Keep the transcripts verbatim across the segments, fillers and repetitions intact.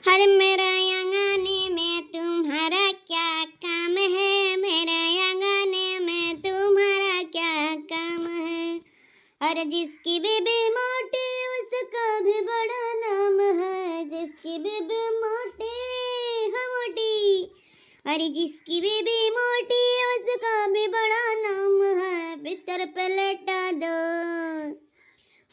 हर मेरे आंगन में तुम्हारा क्या काम है, मेरे आंगन में तुम्हारा क्या काम है। और जिसकी बीबी मोटी उसका भी बड़ा नाम है, जिसकी बीबी मोटी, हाँ मोटी। और जिसकी बीबी मोटी उसका भी बड़ा नाम है। बिस्तर पे लेटा दो,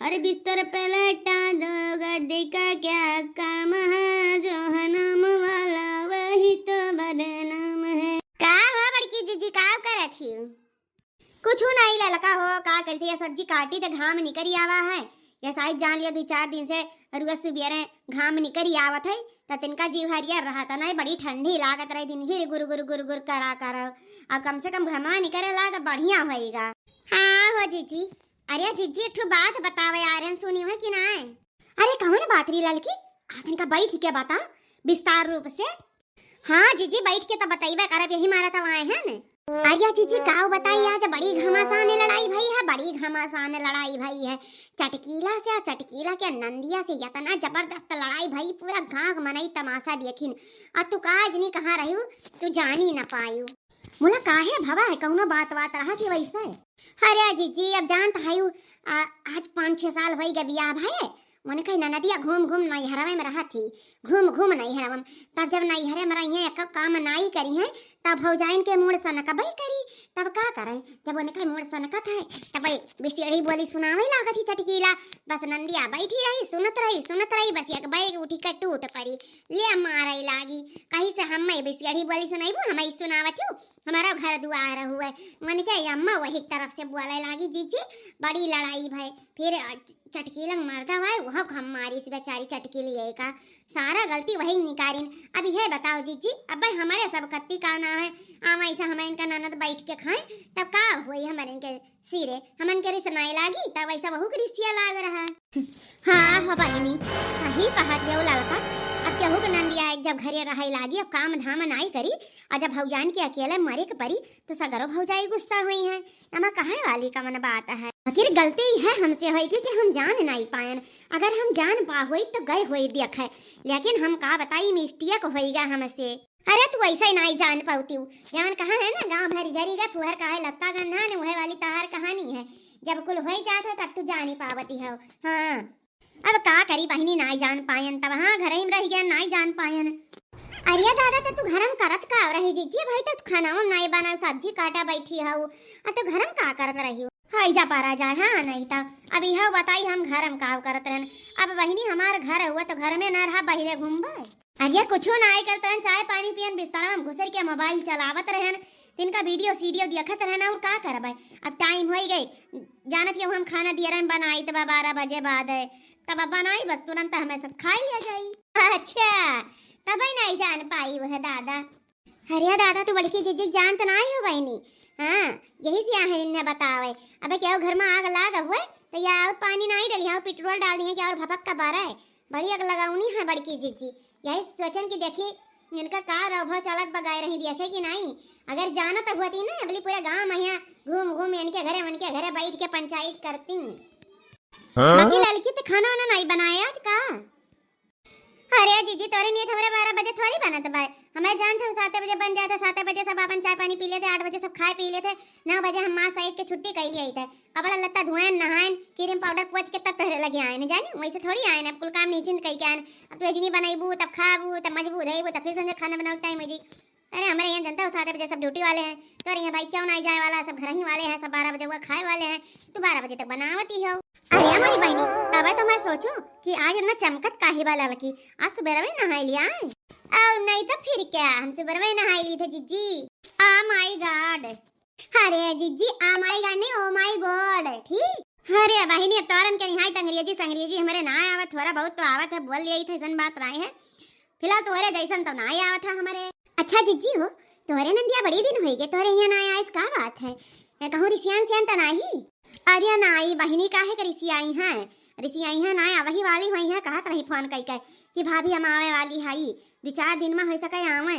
अरे बिस्तर पे लेटा दो, गद्दी का क्या काम है, जो है नाम वाला वही तो बदनाम है। का हो बड़की जीजी, का करत ही? कुछ नहीं ललका हो, का करती है, सब्जी काटी त घाम निकरी आवा है। या शायद जान लिया दो चार दिन से रुआ सुबेरे घाम निकरी आवत है, त तिनका जीव हरियर रहा था नहीं, बड़ी ठंडी लागत रही, दिन भर गुर गुर गुर गुर करा करो। अब कम से कम घमा निकरे लाग, बढ़िया होएगा। हाँ हो जीजी, अरे जिज्जी, एक ठो बात बतावे आ रहे हैं, सुनी है कि नाय? अरे कौन बात री ललकी? आ तनिका बैठ के बता विस्तार रूप से। हाँ जिज्जी, बैठ के तो बतैबे करब, यही मारा तो आए हैं न। अरे जिज्जी, काव बताई, आज बड़ी घमासान लड़ाई भई है, बड़ी घमासान लड़ाई भई है। चटकीला से और चटकीला के नंदिया से इतना जबरदस्त लड़ाई भई, पूरा गाँव मनई तमाशा देखिन। और तू का जनी कहाँ रही, तू जानी न पायू। मुला काहे भवा है, कौनो बात बात रहा कि वैसे? अरे जिज्जी, अब जानत हयू, आ, आज पाँच छह साल होई गए बियाह भये। उनके ननदिया घूम घूम नैहरवे में रहत ही, घूम घूम नैहरवे में। तब जब नैहरे में रही हैं, एको काम नाई करी हैं, तब भौजाइन के मूड़ सनकबे करी। तब का करें, जब उनके मूड़ सनकत है, तब बिसेड़ी बोली सुनावे लागत ही चटकीला। बस नंदिया बैठी रही, सुनत रही, सुनत रही, बस एक बैग उठी के टूट पड़ी, ले मारे लागी। कहीं से हम बिसेड़ी बोली सुनाइबू, हम सुनावत हूँ। हमारा घर दुआर हुए। उनके अम्मा वही तरफ से बोले लागी, "जीजी, बड़ी लड़ाई भय।" फिर, अ, चटकीला मर्दा हुआ है, वह हम मारी से बेचारी चटकीली है का। सारा गलती वही निकारिन। अब यह बताओ जीजी, अब भाई हमारे सब कत्ती का ना है, आवा ऐसा हम इनका ननद बैठ के खाएं, तब का होई हमारे इनके सिरे, हमन के रिस नाई लागी, तब ऐसा वहू के रिसिया लाग रहा। हाँ, हो बहिनी, सही कहत है वो लड़का। अब केहू के नंदिया एक जब घरे रहे लागी, अब काम धाम नाई करी, और जब भौजान के अकेले मरे के परी, तो सगरो भौजाई गुस्सा हुई है। एमा कहे वाली कवन बात है? आखिर गलती है हमसे होई कि, कि हम जान नाई पायन। अगर हम जान पा होई तो गए होई देखे, लेकिन हम का बताई, मिस्टेक होई गया हमसे। अरे तू ऐसा ही नाई जान पाउती हूँ, जान कहाँ है ना, गाँव भर जरी गए फुहर का है लत्ता गंधा ने, वह वाली तहार कहानी है। जब कुल होई जात है तब तू जानी पावती हो। हाँ। अब का करी बहिनी, नाई जान पायन, तब हाँ घर ही में रह गया, नाई जान पायन। अरे दादा, त तू घर में करत का रही जीजी? भाई त खाना नाई बनाऊ, सब्जी काटा बैठी हऊ, आ तू घर में का करत रही हो? हाई जा पारा जाए, हाँ नहीं त। अब यह बताई हम घर में का करत रहन? अब बहिनी हमार घर हुआ तो घर में न रहा, बहिरे घूमबे। अरे कुछो नाई करत रहन, चाय पानी पियन, बिस्तरा में घुसर के मोबाइल चलावत रहन, तिनका वीडियो सीडियो देखत रहन, और का करबे? अब टाइम होई गई, जानत हो हम खाना दिया रहन बनाई तब बारह बजे बाद है, तब अब बनाई बस तुरंत हमें सब खाई लिया जाई। अच्छा, तब ही नहीं जान पाई वह दादा। अरे दादा, तू बड़की जीजी जान तो नहीं हो बहिनी। हाँ, यही से आहे इन्हें बतावे। अबे क्या घर में आग लाग हुए तो या और पानी नहीं डाली, और पेट्रोल डाल दिए, क्या और भपक का बारा है, बड़ी आग लगाउनी है बड़की जीजी। यही सोचन कि देखी इनका का रौभा चलत बगाए रही, देखे कि नहीं। अगर जानत होती ना, अबली पूरे गांव में यहाँ घूम घूम इनके घरे, उनके घरे बैठ के पंचायत करती। हाँ? बाकी ललकी तो खाना वाना नहीं बनाए आज का? अरे जीजी, तोरे नियत हमारे बारह बजे थोड़ी बनत बा। हमें जान था सात बजे बन जाता, सात बजे सब अपन चाय पानी पी लेते, आठ बजे सब खाए पी लेते, नौ बजे हम माँ साइड के छुट्टी कर लिए थे। कपड़ा लत्ता धोएन, नहाएन, क्रीम पाउडर पोत के तब तोहरे लगे आएन, जानी वैसे थोड़ी आएन, अब कुल काम निश्चिंत कई के आएन। अब तू अजनी बनाइबू, तब खाबू, तब मजबू धइबू, तब फिर संझा खाना बनाओ टाइम हो जी। अरे हमारे यहाँ जनता हो, सात बजे सब ड्यूटी वाले हैं, तोरे यहाँ भाई क्यों नहीं जाए वाला है, सब घर ही वाले हैं, सब बारह बजे हुआ खाए वाले हैं, तू बारह बजे तक बनावती हो। अरे हमारी बहनी, तब तो मैं सोचूं कि आज इतना चमकत काहे वाला लड़की, आज सुबह में नहाई लिया है। और नहीं तो फिर क्या, हम सुबह में नहाई ली थे जीजी। Oh my God। अरे जीजी, oh my God नहीं, oh my God, ठीक? अरे बहिनी, अब तोरन के निहायत अंग्रेजी संग्रेजी हमरे ना आवत, थोड़ा बहुत तो आवत है, बोल लिया ही था, ऐसन बात नहीं है। फिलहाल तोरे जैसन तो ना आवत है हमरे। अच्छा जीजी हो, तोरे नंदिया बड़ी दिन होई गए, तोरे यहाँ ना आइस, का बात है? या कहूँ रिसियान सियान तो नाही? अरे नाई बहिनी, काहे के रिसियाई हैं? रिसियाई हैं ना, आवही वाली होई हैं, कहत रही फोन कई के कि भाभी हम आवे वाली हई, दो चार दिन में हो सके आवे।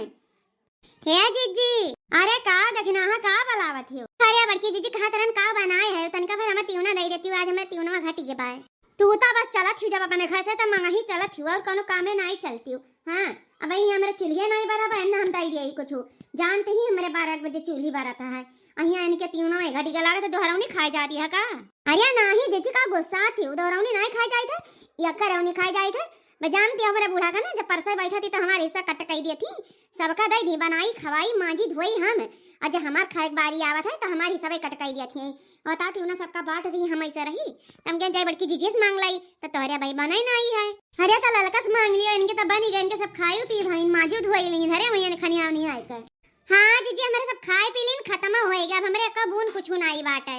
हे जीजी, अरे का दखिनाहा का बलावत हो? अरे बड़की जीजी कहत रहन का बनाए है, तनिका फिर हमें तिउना दे देती हो, आज हमें तिउना घट गए बाय। तू तो बस चलत ही जब अपने घर से, तो मंगही चलत ही, और कोनो कामे नाई चलती हूँ। हाँ, अब यही हमरे चूल्हे नाई बरा बा, ना हम दई दिया कुछ। जानते ही हमरे बारह बजे चूल्ही बरत है, अहिया इनके तीनों एक घड़ी का लागत है, दोहरौनी खाए जाती है का? अरे नाही जीजी, का गुस्सा थी, दोहरौनी नाई खाए जाई थे, यक्का रौनी खाए जाई थे। मैं जानती हूँ हमरे बूढ़ा का ना, जब परसे बैठा थी तो हमारे हिस्सा कट कई दिया थी, सबका दई दी, बनाई, खवाई, मांजी, धोई हम, और जब हमार खाए के बारी आवत है तो हमार हिस्सा कट कई दिया थी। और ताती उन्हें सबका बांट दी, हम ऐसे रही, तम के जाए बड़की जीजी से मांग लाई, तो तोहरे भाई बनाई नाई है। अरे तो ललका से मांग लियो, इनके तो बनी गए, इनके सब खाई पी भाई, मांजी धोई ली, धरे हुई खनिया नहीं आए के। हाँ जीजी, हमारे सब खाए पी लीन, खत्म होएगा, अब हमरे का बून कुछ नाई बाटे।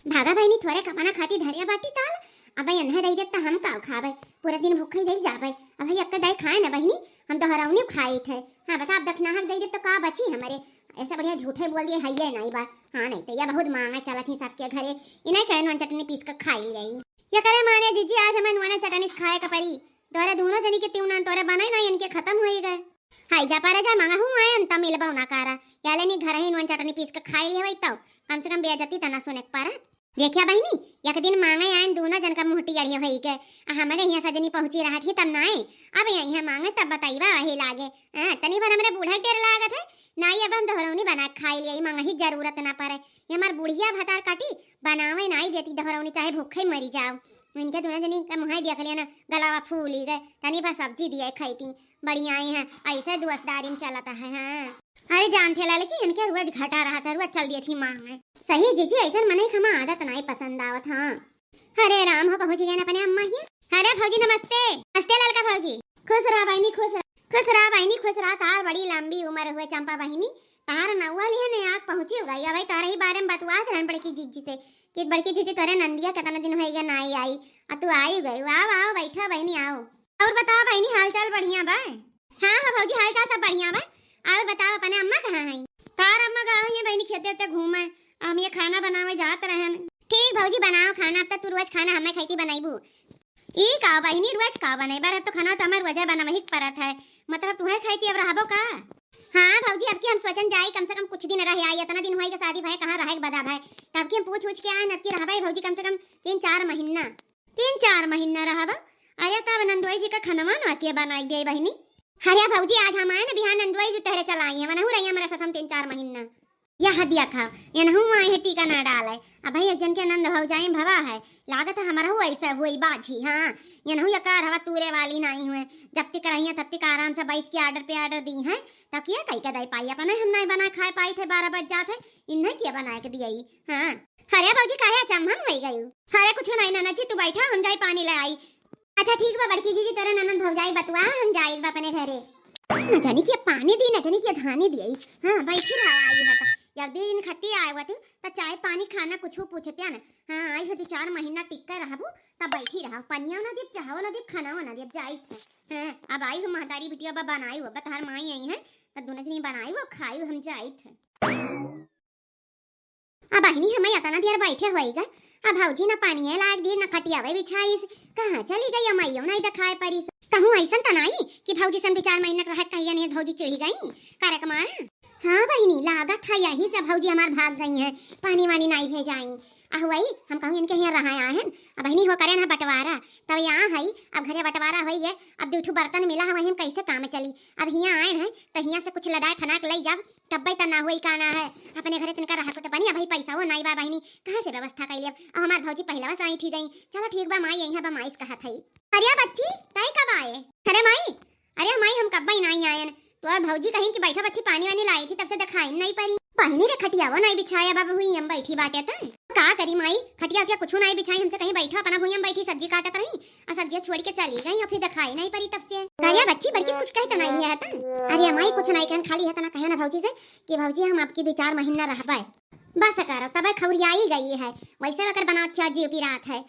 भागा बहिनी, थोरे कपना खाती धरिया बाटी ताल, अब भाई अन्हे दई देत त हम का खाबे, पूरा दिन भूखे ही रह जाबे। अब भाई अक्का दाई खाए ना बहिनी, हम तो हरौनी खाई थे। हाँ बता, अब दखनाहक दई देत तो का बची हमरे? ऐसा बढ़िया झूठे बोल दिए, हइये नाई बा। हाँ नहीं तो यह बहुत मांगा चलत ही सबके घरे, इन्हें कहे नून चटनी पीस के खाई जाई। ये करे माने जीजी, आज हमें नून चटनी से खाए का परी, तोरे दोनों जनी के तिउना तोरे बनाई ना, इनके खत्म होई गए। हाय जा पारा जा, मंगहू आयन त मिलबो ना कारा। या लेनी घर ही नून चटनी पीस के खाई लेवई तौ कम से कम बेइज्जती त ना सुने के पारा। देखिया बहिनी, एक दिन मांगे आयन दूनो जन का मुंह टियड़िया होई के, आ हमरे हियां सजनी पहुंची रहत ही तब ना आए। अब यही मांगे तब बताइबा वही लागे। हाँ, तनी भर हमरे बूढ़ा के डर लागत है। नाई अब हम दोहरौनी बना के खाई लेई, मंगही जरूरत ना पड़े। ये हमार बुढ़िया भतार काटी, बनावे नाई देती दोहरौनी, चाहे भूखे मरी जाओ। इनके दोनों जनी का मुंह देख लिया ना, गलावा फूली गए, तनी भर सब्जी दिए खैती। बढ़िया ही है, ऐसे दोस्तदारी में चलता है। हाँ। अरे जानते लाल की इनके रोज घटा रहा था, रोज चल दिए थी मांग में। सही जीजी, ऐसा मने खमा आदत नाई पसंद आवत। हाँ। अरे राम हो, पहुंच गए ना अपने अम्मा ही। अरे भौजी नमस्ते। नमस्ते ललका भौजी। खुश रहा बहिनी, खुश रहा, खुश रहा बहिनी, खुश रहा। तार बड़ी लंबी उम्र हुए चंपा बहिनी, तार नौवा लिहे ने आग पहुंची हो गई। अब तार ही बारे में बतुआत रहन बड़की जीजी से कि बड़की जीजी तोरे नंदिया कितना दिन होई गए नाई आई, आ तू आई गई। आओ आओ, बैठा बहिनी, आओ। और बताओ बहिनी, हाल चाल बढ़िया बा? हाँ हाँ भौजी, हाल चाल सब बढ़िया बा। और बताओ अपने अम्मा कहाँ हैं? तार अम्मा गाँव ही बहिनी, खेते ते घूमे, हम ये खाना बनावे जात रहन। ठीक भौजी, बनाओ खाना, अब तक तू रोज खाना हमें खाई थी बनाईबू। ई का बहिनी, रोज का बनाई? बार तो खाना तो हमें रोजे बनावे ही परत है, मतलब तुम्हें खाई थी अब रहबो का? हाँ भौजी, अब की हम सोचन जाई कम से कम कुछ दिन रह आई, इतना दिन हुआ के शादी भाई कहाँ रहे के बदा भाई, तब की हम पूछ उछ के आए, अब की रहबे भौजी कम से कम तीन चार महीना। तीन चार महीना रहब? अरे तब नंदोई जी का खनवा ना के बनाई दे बहिनी। अरे भौजी, आज हम आए ना, बिहान नंदोई जी तोहरे चला आई है, मनहू रही हमारे साथ हम तीन चार महीना। यह हदिया खाओ, ये नहू आए है टीका ना डाले। अब भाई जन के नंद भौजाई भवा है, लागत है हमारा हु ऐसा हुई बाजी। हाँ, ये नहू ये कार हवा तूरे वाली नहीं हुए, जब तक रही है तब तक आराम से बैठ के ऑर्डर पे ऑर्डर दी है, तब किया कई के दे पाई, अपने हम नहीं बना खाए पाई थे, बारह बज जाते, इन्हें किया बनाए के दिया ही। हाँ। अरे भौजी, काहे अचंभा में होई गयू? अरे कुछ नहीं नाना जी, तू बैठा, हम जाई पानी ले आई। अच्छा ठीक बा बड़की जीजी, तोरे ननद भौजाई बतुआ, हम जाई बा अपने घरे। न जानी के पानी दी, न जानी के धानी दी। हाँ, बैठी रहा आई हता। एक दिन खत्ती आए हुआ तू, त चाय पानी खाना कुछ पूछते न। हाँ, आई हो दो चार महीना टिक कर रहबू, तब बैठी रहा। पनिया ना देब, चाहो ना देब, खाना ना देब, जाई थे। हाँ, अब आई हो महतारी बिटिया बा बनाई हो, बतहर माई आई है, तब दोनों जनी बनाई हो, खाई हो, हम जाई थे। अब बहिनी, हमें इतना देर बैठे होइगा, अब भौजी न पानिये लाग दी, न खटियावे बिछाइस। कहाँ चली गई अमैयो नहीं दिखाए पड़ीस। कहूँ ऐसन त नहीं कि भौजी सन दो चार महीना के रहत कहिया नहीं भौजी चिढ़ी गई, करक मारा। हाँ बहिनी, लागत है यही से भौजी हमार भाग गई हैं, पानी वानी नहीं भेजाई। अह वही हम कहूँ इनके यहाँ रहा आए हैं, अब बहिनी हो करे ना बंटवारा, तब यहाँ है, अब घरे बंटवारा होई है, अब दू ठो बर्तन मिला है, वही हम कैसे काम चली। अब हियाँ आए हैं, तो हियाँ से कुछ लदाए फनाक ले जाब, तब्बे त ना होई का ना है, अपने घरे तनका रहा को त बनी, अबही पैसा वो नाई बा बहिनी, कहाँ से व्यवस्था कइले? अब हमार भौजी पहिलवा से ऐठी गई। चलो ठीक बा, माई यहीं बा, माई से कहत हई। अरे बच्ची, ताई कब आए? अरे माई, अरे माई, हम कब्बे नाई आयन। तो अब भौजी कहिन कि बैठा बच्ची, पानी वानी लाई थी, तब से दिखाई नहीं पड़ी। बहिनी रे, खटियावो नहीं बिछाया बा, हुई हम बैठी बाटे त। का करी माई, खटिया उटिया कुछ नहीं बिछाई, हमसे कहीं बैठा, अपना भुइया में बैठी सब्जी काटत रही। आ सब्जिया छोड़ के चली गई और फिर दिखाई नहीं पड़ी तब से। अरे बच्ची, बड़की कुछ कही तो नहीं है त? अरे माई, कुछ नहीं कहन, खाली है तना कहे ना भौजी से कि भौजी हम आपकी दो चार महीना रहबे। बस करो, तबे खौरियाई गई है, वैसे अगर बनाओ क्या जीव पिरात है।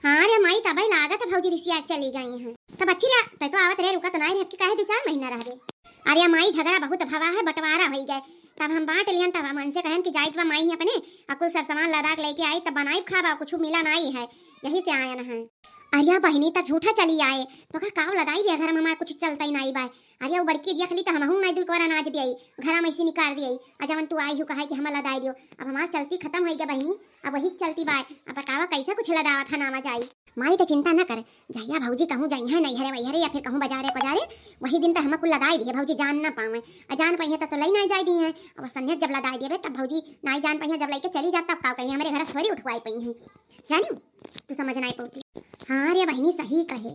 हाँ रे माई, तबे लागत है भौजी रिसिया चली गई हैं। तब बच्ची ला, तै तो आवत रहे, रुकत नहीं रहे, अब की काहे दो चार महीना रहबे? अरे माई, झगड़ा बहुत भवा है, बंटवारा होई गए, तब हम बांट लियन, तब हम उनसे कहन कि जाइत बा माई अपने, आ कुल सरसामान लदा के लेके आई, तब बनाई खाबा, कुछ मिला नहीं है, यही से आयन है। अरे बहिनी, त झूठा चली आए, तो का काव लदाई बे, घर में हमार कुछ चलता ही नाई बाय। अरे वो बड़की दिया खली त हमहू नाई दुई कवर अनाज दियाई, घर में ऐसे निकाल दियाई। आ जवन तू आई हूँ कहा कि हम लदाई दियो, अब हमार चलती खत्म होई गया बहिनी, अब वही चलती बाय। अब बतावा कैसे कुछ लदावत है नामा जाई। माई त चिंता न कर, जहिया भौजी कहूँ जाई है नैहरे वैहरे या फिर कहूँ बाजारे पजारे, वही दिन त हम कुल लदाई दिए, भौजी जान न पावे। आ जान पाई है तब तो लई नाई जाए दी है। अब संझे जब लदाई देबे तब भौजी नाई जान पाई है, जब लइके चली जाब तब काव कही हमरे घर से थोड़ी उठवाई पाई है। जानी तू समझ नाई पौती। हाँ रे बहिनी, सही कहे।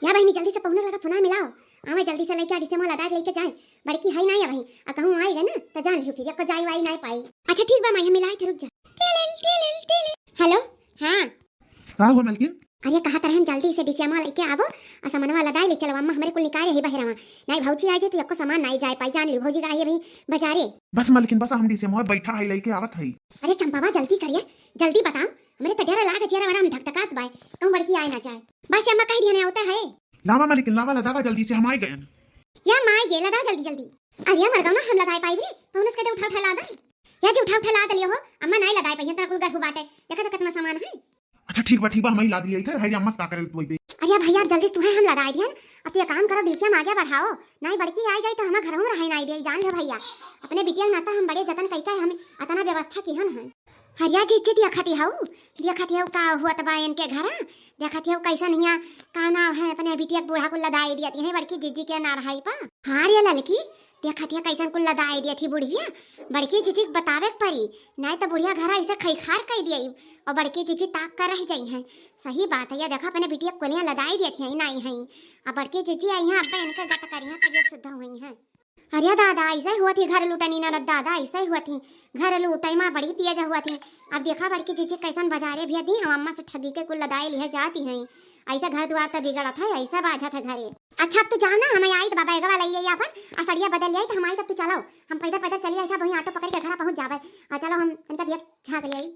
या बहिनी, जल्दी से पहुना लगा फोना मिलाओ, आवे जल्दी से लइके डिसिया में लदाई लइके जाए। बड़की है नाई अबही, आ कहूँ आई गए ना त जान लियो फिर, एको जाई वाई नाई पाई। अच्छा ठीक बा माई, हम मिलाई थे, रुक जा। टेलेल, टेलेल, टेलेल। हेलो, हाँ। का हुआ मलकिन? अरे कहा तरहन जल्दी से डिसिया में लइके आवो, आ समनवा लदाई ले चलो, अम्मा हमरे कुल निकाले ही बहरवा। नाई भौजी आ जाए तो एको सामान नाई जाए पाई, जान लियो भौजी का आई अबही बाजारे। बस मलकिन बस, हम डिसिया में बैठा है लइके आवत है। अरे चंपावा जल्दी करिए, जल्दी बताओ, हमरे त डर लाग जियरा वरा हम धकधकात बाय, कहूँ बड़की आए ना जाए। बस अम्मा कह दिया ना होता है। लावा मलकिन, लावा लदावा जल्दी से, हम आए गए। या माई गे लदा जल्दी जल्दी। अरे मर गौ ना हम लदाई पाई रे, पहुनस के दे उठा उठा लादा। या जी उठा उठा लाद लियो हो, अम्मा नाई लदाई पाई है, तेरा कुल गरहू बाटे, देखा तो कितना सामान है। अच्छा ठीक बा ठीक बा, हम ही लाद लिया इधर, है अम्मा से का करे तू बे। अरे भैया अब जल्दी से तू है हम लदाई दिया, अब तू ये काम करो डिसिया में आगे बढ़ाओ, नाई बड़की आई जाए तो हम घर में रहाई नाई दे, जान लियो भैया। अपने बिटिया के नाता हम बड़े जतन कई का हम अतना व्यवस्था किहन है। हरिया जी, जी, देखत हऊ, देखत हऊ का होत बा इनके घरा, देखत हऊ कैसन हिया, का नाव है, अपने बिटिया के बूढ़ा को लदाई दिया है बड़की जीजी के नारहाई पा। हाँ रे ललकी, देखत हिया कैसन कुल लदाई दिया थी बुढ़िया, बड़की जीजी के बतावे के परी, नाई तो बुढ़िया घरा ऐसे खैखार कई दिया और बड़की जीजी ताक कर रह जाई हैं। सही बात है, या देखा अपने बिटिया के कुलिया लदाई दिया थी, नाई है, अब बड़की जीजी आई हैं, अब इनके गत करिया तो ये शुद्ध हुई हैं। अरे दादा, ऐसे हुआ थी घर लूटनी ननद दादा, ऐसे हुआ थी घर लूटई माँ बड़ी तेज हुआ थी। अब देखा बड़की जीजी कैसन बाजारे भी दी, हम अम्मा से ठगी के कुल लदाई लिहे जाती हैं। ऐसा घर द्वार तो बिगड़त है, ऐसा बाझत है घरे। अच्छा अब तू जाओ ना, हम आई तो बाबा एगवा लई आई अपन, आ सड़िया बदल आई तो हम आई तब तू चलो, हम पैदल पैदल चली आई था, वहीं ऑटो पकड़ के घर पहुँच जावे। आ चलो हम इनका दिया झाँक ले आई।